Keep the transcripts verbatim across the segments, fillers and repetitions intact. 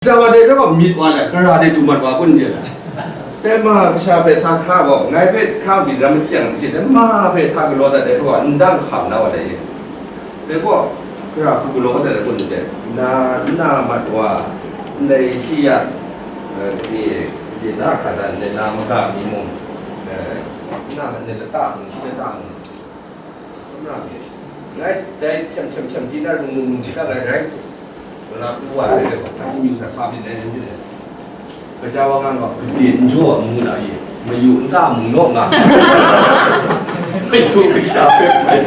Kasha wa dai hpe gaw myit wa let, gara de du mat wa kun, n chye ai. Dai ma kasha hpe sa hkra gaw, ngai hpe hkra myit ram machyi yang, n chye, dai ma hpe sa galaw dat ai hpe gaw, n dang hkam na wa dai ye. Dai gaw, gara hku galaw dat ai kun, n chye, na, n na mat wa, ndai shi ya, eh, ni, ni na hkra dan, ndai na maga mi mung, eh, na, ndai lata mung, shi lata mung, Ngai dai htem htem htem di na rung rung rung di na ngai rai. Wala ku wa sai le ba, hpa myu sa hpa byin nai sin byin nai. Gaja wa nga nga, kade n jaw a mu na ye, mayu nta mu naw nga. Mayu kasha hpe bai.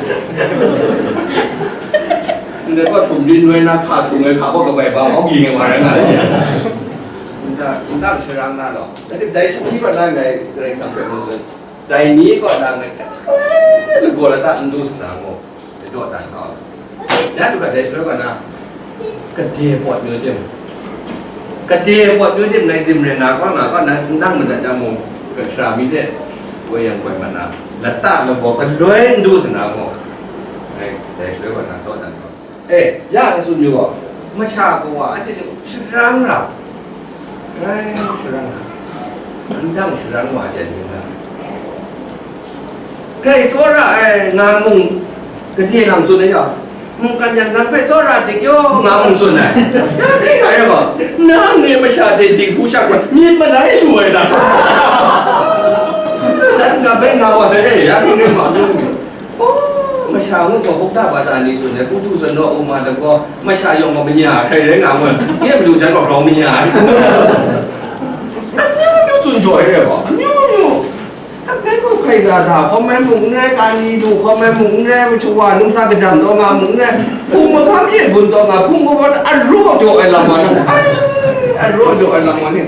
Ndai gaw htum rin noi na hka sung ai hka gaw kabai ba, hkaw ging ai wa rai nga ai. Nta, nta sharang na law. Dai, dai shi hti mat na ngai Karai Kasang hpe mu tsun. Dai ni kaw na ngai galoi lagaw lata n du sa na gaw, dawdan kau. Ya du ga dai shaloi kaw na, kade pawt ngu tim, kade pawt ngu tim ngai zim ren na kaw nga kaw na, nang madat na mung, kasha mi de, woi yang koi mat na, lata lagaw galoi n du sa na gaw, ngai dai shaloi kaw na dawdan kau. E, ya, n tsun yu gaw, masha kawa anhte ni sharang ra, ngai sharang ra, ndang sharang wa jan yu na. Grai tsawra ai nga mung, gade lam tsun ai ya, mungkan yan nan hpe tsawra dik yaw nga mung tsun ai. Ya, grai nga ya gaw, nang ni masha hte dinghku shak wa, myit manai lu ai ta? Dan ga bai nga wa sai, e, ya, grai nga ma. Oh, masha ngu gaw, hkuk ta ba ta ni tsun ai, Putu zawn naw, Uma da gaw, masha yawng gaw manya hkrai rai nga ngun, nye madu jan gaw grau manya ai. Amyu myu tsun jaw ai rai gaw, amyu myu. Akai gaw hkrai da da, hkawm ai mung n rai, kani du hkawm ai mung n rai, machu wa numsa kajam taw nga mung n rai, hpung mahkam she gun taw nga, hpung mahkam aru jaw ai lam wa na, ai, aru jaw ai lam wa ni.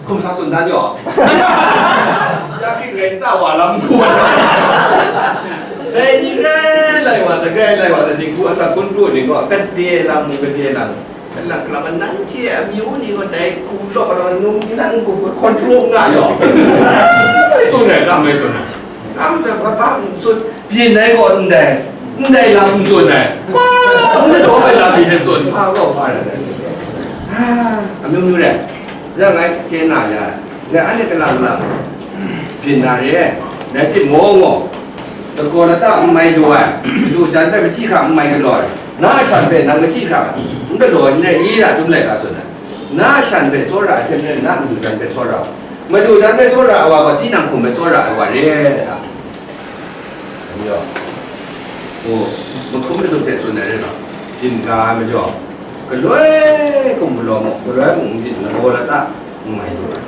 Hkum sa tsun dan yaw. Ya hpyi rai nta wa lam hku wa. Dai ni rai lai wa sa, rai lai wa sa, dinghku asak hkun pru ni gaw, kade lam mung kade lam. Kalang kalang, nanhte amyu ni gaw dai hku lawp ai num nan hku control nga yaw. Ai tsun ai, kam ai tsun ai. Kam ai, ba, ba, tsun, byin ai gaw ndai, ndai lam n tsun ai. Wa, n daw ai lam mi hte tsun, hpa gaw hpa rai ai. Ah, amyu myu rai. Yang ngai chye na ya, ngai anhte kalang kalang byin na re, rai timung gaw, lagaw lata n mai lu ai, madu jan hpe machyi hkra n mai galaw ai, na a shan hpe nang machyi hkra n galaw ai n rai i? Na dum laika tsun ai. Na a shan hpe tsawra ai hte maren, na madu jan hpe tsawra ai. Madu jan hpe tsawra ai wa gaw, tinang hkum hpe tsawra ai wa re ai. Majaw, o, mahkum madu hpe tsun ai rai nga, byin ga ai majaw, galoi hkum galaw mu, galoi mung n byin, lagaw lata n mai lu ai.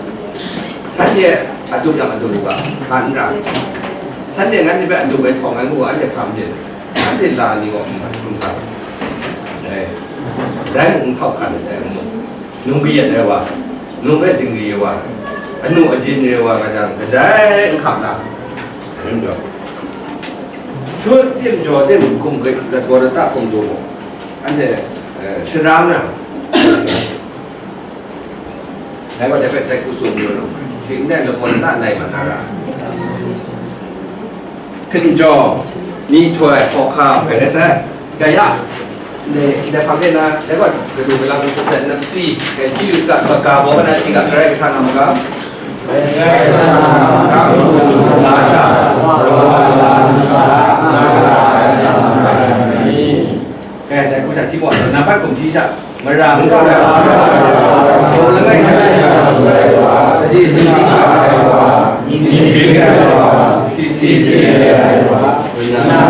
Shanhte adup yang adup u ga, hkan n ra. Shanhte nganhte hpe adup ai htawng ai ngu ga, anhte hkam byin, anhte la ni gaw n hkam hkrum sa. Dai, dai mung n htau hkan ai dai mung. Nung kayat ai wa, nung hpe zingri ai wa, anu ajin re ai wa nga jang, kadai n hkam na. Rim jaw, shut tim jaw tim hkum hkrit, lagaw lata hkum du mu, anhte, eh, sharang na. Dai wa dai hpe dai hku tsun yu nu, shing ndai lagaw lata lai mat na ra. Hkinjawng, myihtoi, hkawhka, hpe rai sai. Gaya, ndai, ndai hpang de na, dai gaw, kadu kalang hku hpe na si, dai si yu ga, ga, ga baw na, hti ga, Karai Kasang a magam. Ga sha. Eh, dai hku sha hti baw, na hpai hkum hti sha. Mara n kau ai wa, hpung langai hkrai hkrai wa, sadi sadi hkrai hkrai wa, myit myit hkrai hkrai wa, si si si ai wa, karin hkra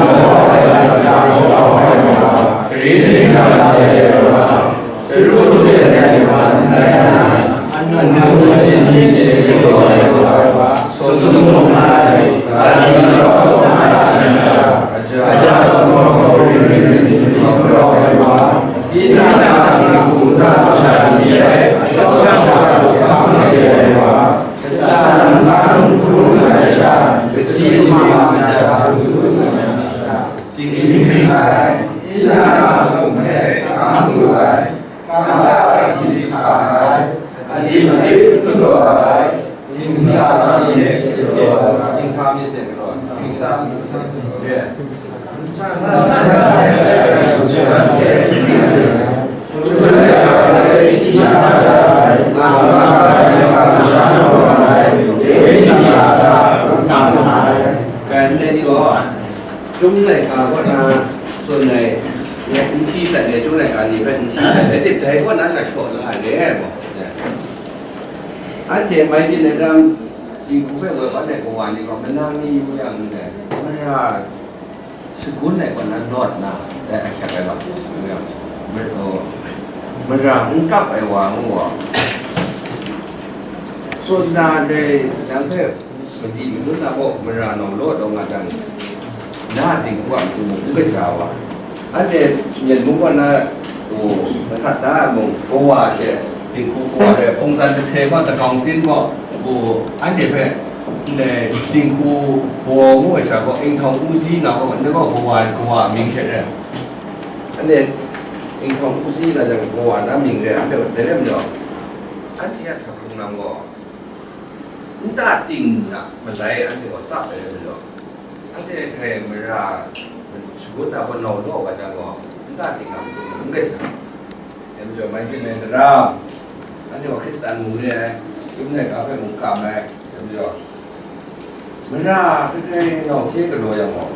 ai wa, chyaru hkra ai wa, anu hkra ai wa, sumsum hkra ai, kali hkra ai, Dingsa myit hte galaw, dingsa myit hte galaw. na shaw la ai re ai gaw, anhte mai byin ai dam, dinghku hpe woi ban ai kawa ni gaw, manang ni yu yang ndai, mara shagun ai kaw na nawt na, dai ahkyak ai lam, mara n kap ai wa ngu wa, tsun na dai, nang hpe madi madun na gaw mara nau law taw nga jang, na dinghku a matu mung n kaja wa. Anhte Myen mung kaw na, o, masat da ai mung, kawa she, dinghku kawa she, hpung san kase gaw, dagawng tsin gaw, o, anhte hpe, ndai dinghku baw ngu ai sha gaw, inghtaung uzi nga gaw, ndai gaw kawa, kawa mying she re. Anhte inghtaung uzi nga jang, kawa na mying re, anhte dai lam jaw, anhte a sa hkrung lam gaw, nta ting na malai anhte gaw tsap ai rai majaw, anhte grai mara shagun na gaw nau law wa jang gaw, nta ting na matu n kaja. Dai majaw, mai byin ai tara, anhte gaw Hkristan mung re ai, chyum laika hpe mung kam ai, dai majaw, mara hkrai hkrai nau hte galaw yang gaw,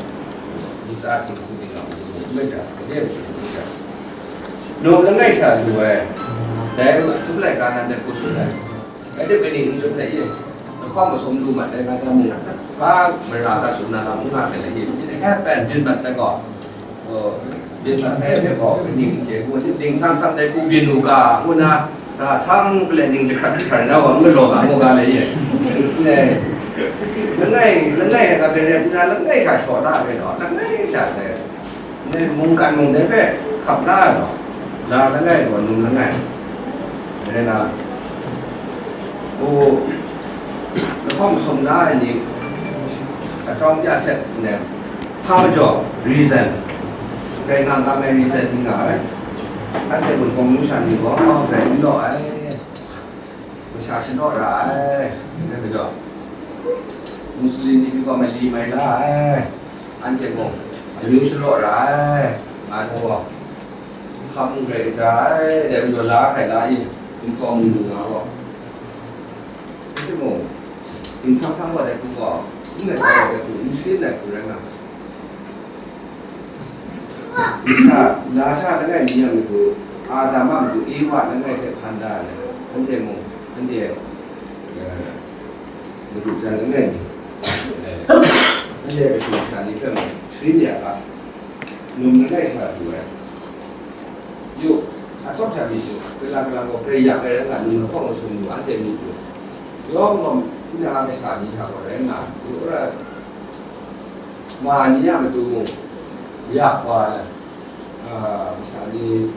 nta ting hku ting na matu n kaja, gade matu n kaja. Lum langai sha lu ai, dai chyum laika nan de hku tsun ai. Rai tim, kaning n chyum let ye, lahkawng masum lu mat ai nga jang mung, hpa mara sa sum na lam n nga sai let ye, it happened, byin mat sai gaw, byin mat sai hpe gaw, kaning n chye, ngu, ding htam htam dai hku byin u ga, ngu na, a, sang galet ning jahkrat jahkrat na wa n galaw ga, ngu ga let ye. Langai, langai ai ga, garet nna langai sha shaw la ai gaw, langai sha sai. Ndai mungkan mung dai hpe hkap la ai gaw, la langai gaw, num langai. Rai na, u, lahkawng masum la ai ni, a chyawm ya htet, ndai hpa majaw, reason, grai nga nga ai reason n nga ai. Anhte gun hkawng numsha ni gaw, grai n law ai. Masha shalaw ra ai, dai majaw, Muslim ni pyi gaw mali mai la ai, anhte mung amyu shalaw ra ai, nga ai gaw, hkam n grai kaja ai, dai majaw, la hkai la i, n hkawm n lu nga gaw, anhte mung, n hkang hkang wa ai hku gaw, n rai wa ai hku, n sharin ai hku rai nga. Masha, lasha langai mi a matu, Adam a matu, Ewa langai hte hkan da ai, anhte mung, anhte, eh, madu jan langai mi, eh, anhte kashu kasha ni hpe mung, sharin ya ga, num langai sha du ai. Yu, atsawm sha myit yu, kalang kalang gaw grai yak ai rai nga, num lahkawng masum lu, anhte myit yu. Yawng gaw, tinang a kasha ni hta gaw rai nga, yu, ora, ma ni a matu mung, yak wa ai, a, masha ni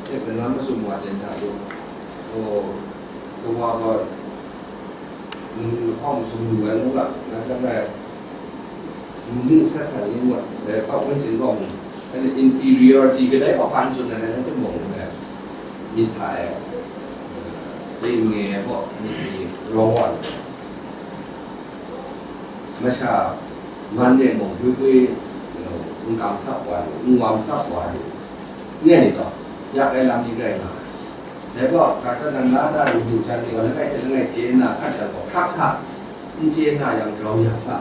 hte kanan masum wa ten hta yawng, o, kawa gaw, num lahkawng masum lu ai ngu ga, na jang rai, num sat sat ni ngu ga, dai hpa wan chying gaw mu, inferiority kadai hpa hkan tsun ai, na jang mung, myit hta e, dai nge ai gaw, myit ni rawng wa ai. Masha man e mung, pwi pwi, you know, n kam sap wa lu, n wam sap wa lu, nye ni gaw, yak ai lam ni rai nga ai. Dai gaw, ga hta nan la da lu lu jan ni gaw, langai hte langai chye nna hkat jang gaw, hkrak sa, n chye nna yang, grau ya sa,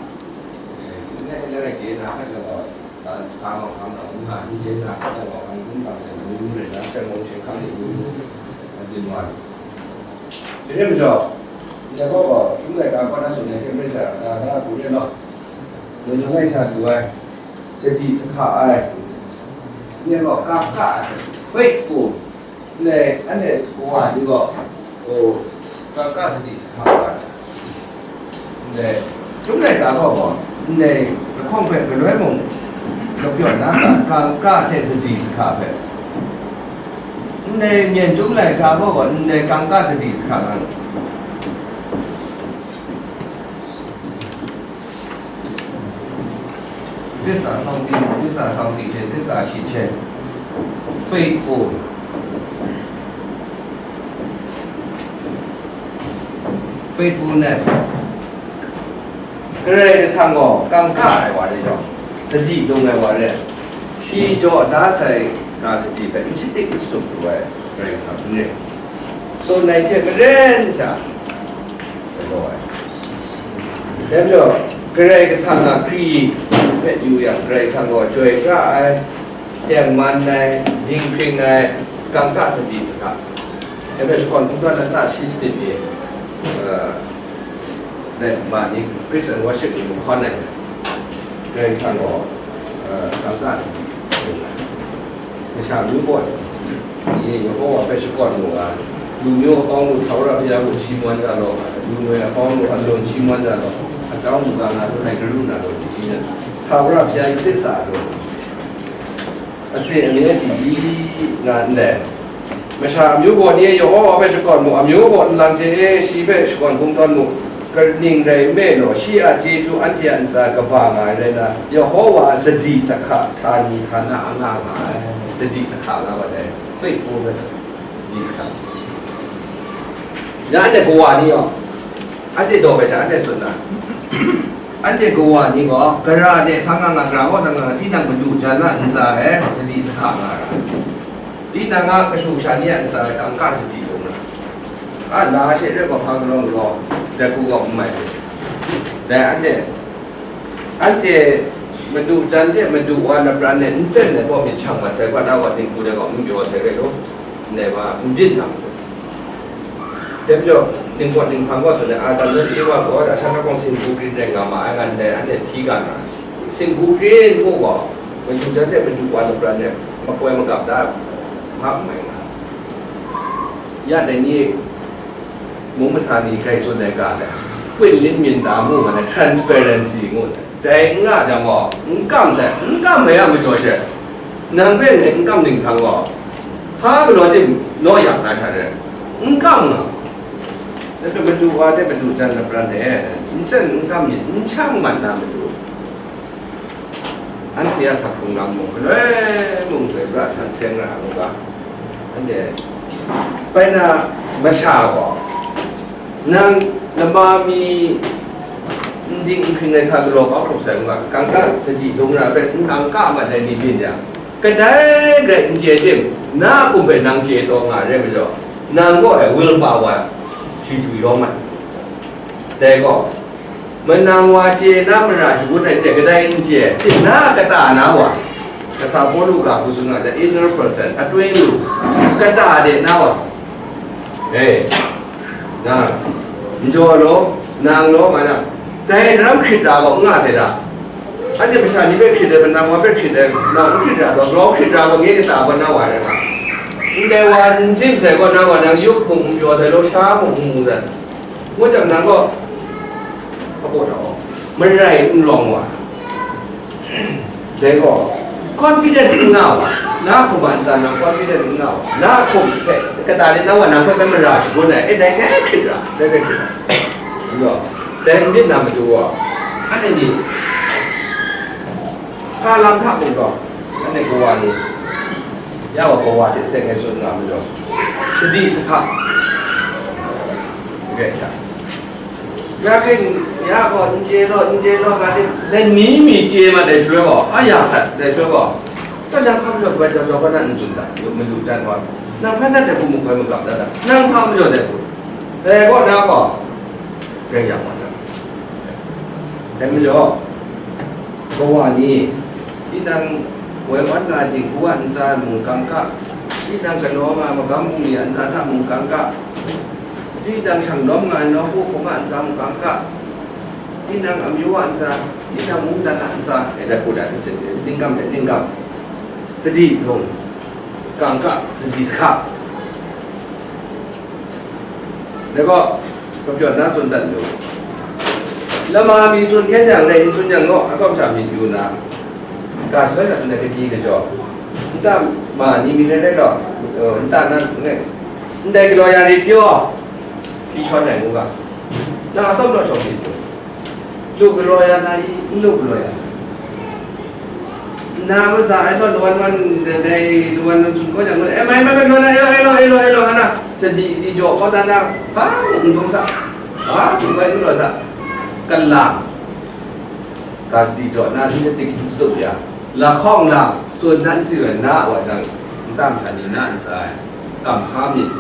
eh, langai hte langai chye nna hkat jang gaw, Ga, ga mawhkam na n nga, n chye na, hkawt ai mawhkam n bang ai, amyu mung rai na, seng mung shinghkam ni amyu mung, a, byin wa ai. Dai re majaw, ndai gaw gaw, chyum laika kaw na tsun ai hte maren sha, ga, ga hku re law, lung langai sha lu ai, sadi sahka ai, nye gaw, kangka ai, faithful, Ndai, anhte kawa ni gaw, o, kangka sadi sahka wa ai. Ndai, chyum laika gaw gaw, ndai lahkawng hpe galoi mung, lapyaw na ga, kangka hte sadi sahka hpe. Ndai myen chyum laika gaw gaw, ndai kangka sadi sahka nga lu. These are something, these are something, these are shi chen. Faithful. Faithfulness. Karai Kasang gaw kangka ai wa rai yawng, sadi lung ai wa rai, shi jaw da sai ga sadi hpe n shadik n shatup lu ai Karai Kasang n rai. So, ngai hte maren sha, Dai majaw, Karai Kasang a hkri hpe yu yang, Karai Kasang gaw chyoi pra ai, tengman ai, dinghpring ai, Kangka sadi sahka. Hpe shakawn hkungdawn latsa shi sanit ni, eh, na ma ni, Christian worship ni mahkawn ai, Karai Kasang gaw, eh, kangka sadi. Masha amyu gaw, ye Yehowa hpe shakawn mu ai, lu myu ahkawng lu, Htaura Bya mung shi man ga law, lu noi ahkawng lu, alun shi man ga law, a chyau mu ga nga lu, nai garu na law, di shi nya, Htaura Bya yi tisa law. Ase amyu ai hti pyi nga ndai. Masha amyu gaw ni e Yehowa hpe shakawn mu, amyu gaw nlang hte e shi hpe shakawn hkungdawn mu, kaning rai nme law, shi a chyeju anhte a ntsa kaba nga ai rai na, Yehowa a sadi sahka, htani htana a nga nga ai, sadi sahka nga wa dai, faithful sadi sahka. Ya anhte kawa ni gaw, anhte daw bai sha, anhte tsun na, anhte kawa ni gaw, gara de sang nga nga, gara gaw sang nga nga, tinang madu jan na ntsa e sadi sahka nga ra. Tinang a kashu kasha ni a ntsa e kangka sadi lung ra. A, la she rai gaw, hpa galaw galaw, dai hku gaw n mai. Dai anhte, anhte madu jan de, madu wa na pran e n sen ai gaw myit shang mat sai, gaw na gaw dinghku dai gaw n pyaw sai rai law, ndai wa n byin na majaw. Dai majaw, ningpawt ninghpang gaw tsun ai, Adam zawn Ewa gaw, da sha na kawng singgu grin rai nga ma ai, nga ndai anhte hti ga na. Singgu grin mu gaw, madu jan de, madu wa na pran e makoi magap da, hpa n mai nga. Ya dai ni, mung masa ni grai tsun ai ga le, ပွင့်လင်းမြင်သာမှု nga na, transparency ngu na, dai n nga jang gaw, n kam sai, n kam mai a majaw she, nang hpe ngai n kam ning hkang gaw, hpa galaw tim naw ya na sha re, n kam nga. Dai hpe madu wa de madu jan lapran de, n sen n kam myit, n shang mat na matu. Anhte a sak hkrung lam mung, galoi mung galoi pra san seng ra ai u ga. Anhte bai na masha gaw, nang lama mi n ding n hpring ai sa galaw kau hkrup sai u ga, kangka sadi lung ra hpe n kangka mat ai ni byin yang, kadai garai n chye tim, na a hkum hpe nang chye taw nga ai rai majaw, nang gaw ai will power shi chyu yawng ai. Dai gaw, manang wa chye na mara shagun ai hte kadai n chye, tim na a kata na wa, kasa Pawlu ga hku tsun nga ai, inner person, atai lu, kata de na wa, e, na, n jaw law, nang law, nga na, dai ram hkrit ra gaw n nga sai da. Anhte masha ni hpe hkrit ai, manang wa hpe hkrit ai, nang n hkrit ra gaw, grau hkrit ra gaw, nye kata gaw na wa rai nga. Ndai wa n sim sai gaw, na wa nang yup hpung n pyaw sai law, sha hpung n mu sai. Ngu jang nang gaw, abaw da gaw, marai n rawng wa, dai gaw, confidence n nga wa, na hkum a ntsa nang confidence n nga wa, na hkum hpe, kata ni nang wa nang hpe bai mara shagun ai, e dai hpe hkrit ra, dai hpe hkrit ra. N gaw, dai n myit na matu gaw, anhte ni, hpa lam hta mung gaw, anhte kawa ni, ya wa kawa hte seng ai tsun nga majaw, sadi sahka, rai hta. Ya hpe, ya gaw, n chye law, n chye law, nga di, lani mi chye mat ai shaloi gaw, a ya sat ai shaloi gaw, kajang hkam jaw, bai jaw jaw, kau na n tsun ta, yu madu jan gaw, nang hpa na dai hku makoi magap dat a, nang hpa majaw dai hku, dai gaw, na gaw, rai yang wa sa. Dai majaw, kawa ni, tinang woi wan nga ai dinghku a ntsa mung kangka, tinang galaw nga ai magam bungli a ntsa hta mung kangka, tinang shang lawm nga ai nawku hpung a ntsa mung kangka, tinang amyu a ntsa, tinang mungdan a ntsa, e dai hku dai hte sin, tingkam hte tingkam, sadi hpung, kangka, sadi sahka. Dai gaw, kapyawn na tsun dat lu. Lama mi tsun hkyen yang rai n tsun yang gaw, akawm sha myit yu na, ga shaloi sha tsun ai kaji kajaw, nta ma ni mi rai rai law, nta na, ndai galaw ya rit pyaw, hpyi shawn ai ngu ga, na atsawm law shawng myit yu. Lu galaw ya na i, n lu galaw ya na. Nna maza ai law, lawan wan, dai lawan wan tsun kau jang, e, mai, mai, mai, law na, e law, e law, e law, e law, nga na, sadi di jaw kau dan na, hpa mung n dum sa, hpa mung bai n galaw sa, kalang, ka sadi jaw na, n jatik n tsup ya, lahkawng la, tsun dan si ai na wa jang, nta masha ni na ntsa ai, kam hpa myit,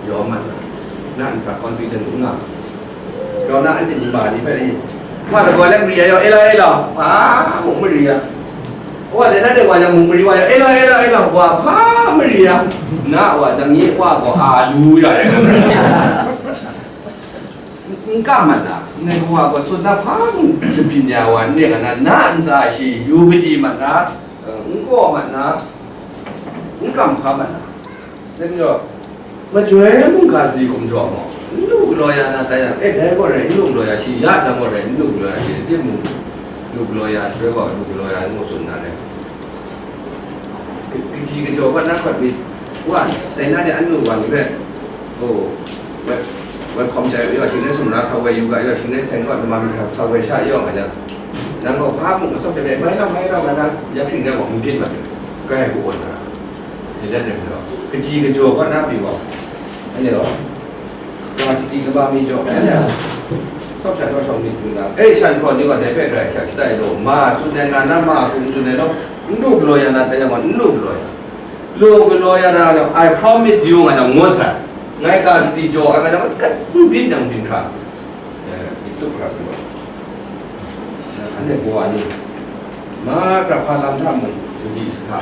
yawm mat na, na ntsa confident n nga. Yawng na anhte ni ma ni hpe rai, ma lagaw let mari ai yawng, e law, e law, hpa mung mari ai. Wa de na de wa yang mung mari wa yang, e la, e la, e la, wa hpa mari yang, na wa jang ni wa gaw a lu ya de. N kam mat na, ngai wa gaw tsun na hpa mung jabyin ya wa, ne ga na, na ntsa shi yu kaji mat na, n kaw mat na, n kam hpa mat na. Dai majaw, majoi mungga sadi hkum jaw gaw, n lu galaw ya na tai yang, e, dai gaw rai, n lu galaw ya, shi ya jang gaw rai, n lu galaw ya, shi, timung, lu galaw ya, shi rai gaw, lu galaw ya, ngu tsun na rai. Ka-, kaji kajaw gaw na hkawt myit, wa, dai na de an lu wa ni hpe, oh, wet, wet hkawm jai, yaw shing de sumla sa wai yu ga, yaw shing de seng gaw, lama mi sa, sa wai sha yaw nga jang, nang gaw hpa mung atsawk de, mai lau, mai lau, nga na, ya hpring de gaw, n byin mat, kai ku awn na. Ni dan rai majaw, kaji kajaw gaw na pyi gaw, anhte gaw, wa sadi kaba mi jaw, anhte a, sawp sha daw shawng myit lu na, e, shan hkraw ni gaw dai hpe grai hkyak shatai law, ma tsun ai nga na, ma hkum tsun ai law, n lu galaw ya na, tai yang gaw, n lu galaw ya. Lu galaw ya na, I promise you, nga jang ngut sai. Ngai ga sadi jaw ai, nga jang, kat n byin jang byin hkra. Eh, i tup hkra pyi wa. Anhte bawa ni, mahkra hpa lam hta mung, sadi sahka.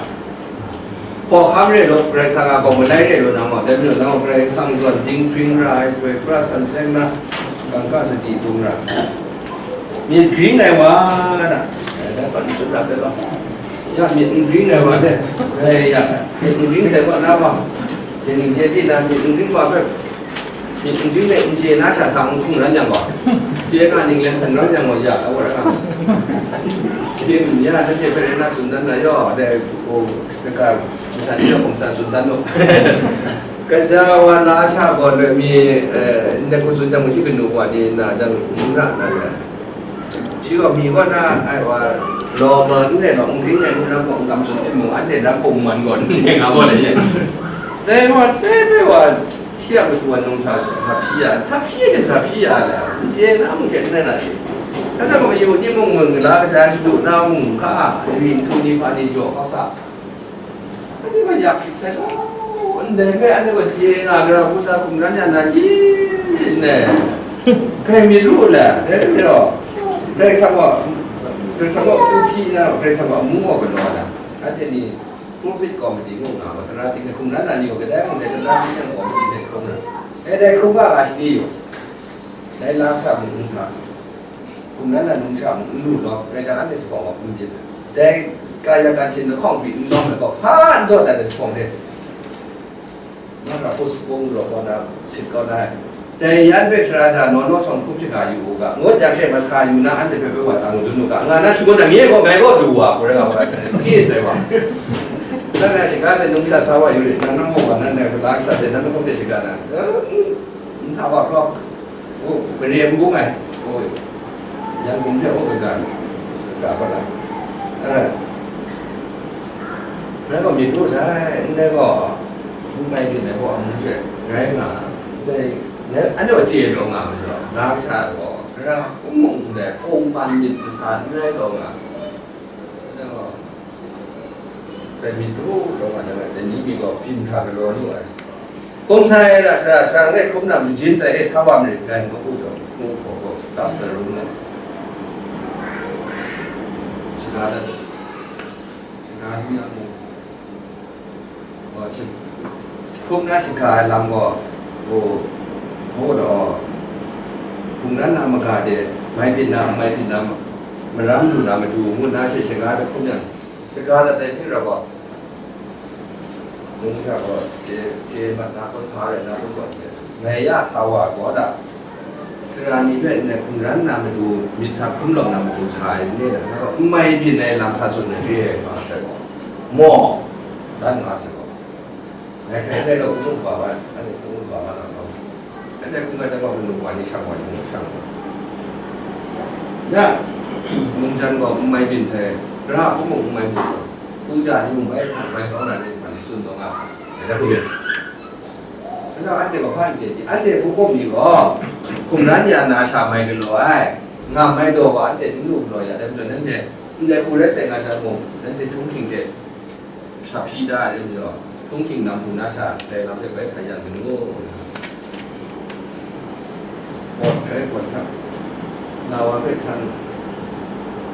Hkawhkam re law, Karai Kasang a gaw malai re law na ma, dai majaw nang gaw Karai Kasang zawn dinghpring ra ai, shaloi pra san seng na, kangka sadi dung ra. Myit gring ai wa na, eh, dai hpan tsun ra sai law. Ya, myit n gring ai wa de, eh, ya, myit n gring sai wa na wa, myit n gring na, myit n gring wa hpe, myit n gring de n chye na sha sa n hkungran yang gaw, chye nga ning len hkan ran yang gaw, ya, a wa ra nga. Yin, ya, nanhte hpe rai na tsun dan na yaw, dai, o, kaga, nsan ni gaw hkum tsan tsun dan nu. Kaja wa na sha gaw, loi mi, eh, ndai hku tsun jang, shi kanu wa ni na jang, n ra na le. Shi gaw mi gaw na, ai wa, lawma n rai law, n ring ai, n ram gaw, n kam tsun ai mung, anhte na hpung man gaw, n rai nga gaw le ye. Dai wa, dai bai wa, shi a matu wa nung sa, sa hpyi ya, sa hpyi ai, sa hpyi ya le, n chye na mung hte n rai na shi. Kata gaw mayu ni mung, mung la, kaja shadu na mung hka, ri nhtu ni hpa ni jaw kau sa. Anhte gaw yak hkrit sai law, ndai hpe anhte gaw chye nga gara hku sa hkum ran ya na yin ne? Kai myit ru le, dai hpe majaw, Karai Kasang gaw, Karai Kasang gaw n hpyi na, Karai Kasang gaw amu gaw galaw na, anhte ni, pulpit committee ngu nga gaw, tara ting e hkum ran na ni gaw, kadai mung dai tara ting e committee hte hkrum na, e dai hkrum ga ga shani yaw, dai la sha mung n sa. Hkum ran na num sha mung n lu law, Karai Kasang anhte sa hkawng gaw n myit. Dai kaya kan shin lahkawng pyi n lawm ai gaw, hpa n dawt ai lahkawng hte, mahkra hpus hpung law kau na, sit kau na ai. Dai yan hpe sara hta naw naw sawng hkrup shaga yu u ga, ngut yang she masa yu na, anhte hpe bai wa tang dun u ga, nga na shangun na, nye gaw ngai gaw du wa, hku rai nga wa, kis dai wa. Nang na shaga hte num hta sa wa yu rit, nang nang gaw wa nan dai hpe la sha hte nang lahkawng hte shaga na, n hta wa hkraw. O, mare n bung ai. O, yan bung hte o kaga ni, kaga hpa la. Rai gaw, myit ru sai, ndai gaw, n mai byin ai gaw, amu hte rai nga, ndai, anhte gaw chye taw nga majaw, na kasha gaw, tara hkum mung ndai, hpung man myit masa n rai taw nga. Ndai gaw, Dai myit ru taw nga jang, dai ni mi gaw byin hkra galaw lu ai. Hkum sai ra, sara, sara ngai hkrum na, majin sai e sa wa marit dai, ngu hku jaw, ngu hpaw gaw, gospel ru nga. Shana dat, shana ni a mu. Gaw, shi-, hkrum na shingga ai lam gaw, gaw, gaw law, hkungran na maga de, mai byin na, mai byin na, maram lu na matu, ngu na she shingga de hkrum yang, Shingga dat ai hte rau gaw, nung hta gaw, chye, chye mat na hkawt hpa rai na hkawt gaw, ngai ya sa wa gaw da, sara ni hpe ndai hkungran na matu, myit sa hkrum lawm na matu sa ai ni, n mai byin ai lam sa tsun ai re ai nga sai gaw, maw, dan nga sai gaw. Ngai hpe ndai law, n mungga wa, anhte n mungga wa na gaw, anhte hkungga chyawm gaw, manu wa ni shang wa ni mung shang wa. Ya, mungjan gaw n mai byin sai, tara hku mung n mai byin sai, hku ja ni mung bai hkang mai kau na ni, ma ni tsun taw nga sai. Dai hku myit. Shaloi anhte gaw hpa n chye ji, anhte hku hkum ni gaw, hkum ran ya na sha mai galaw ai, nga mai daw gaw anhte n lu galaw ya, dai majaw nanhte, ndai hku rai sai nga jang mung, nanhte htunghking hte, Sa hpyi da ai lam jaw, htunghking nam hku na sha, dai lam hpe bai sa yan manu. Pawt hkrai pawt hkra, na wa hpe san,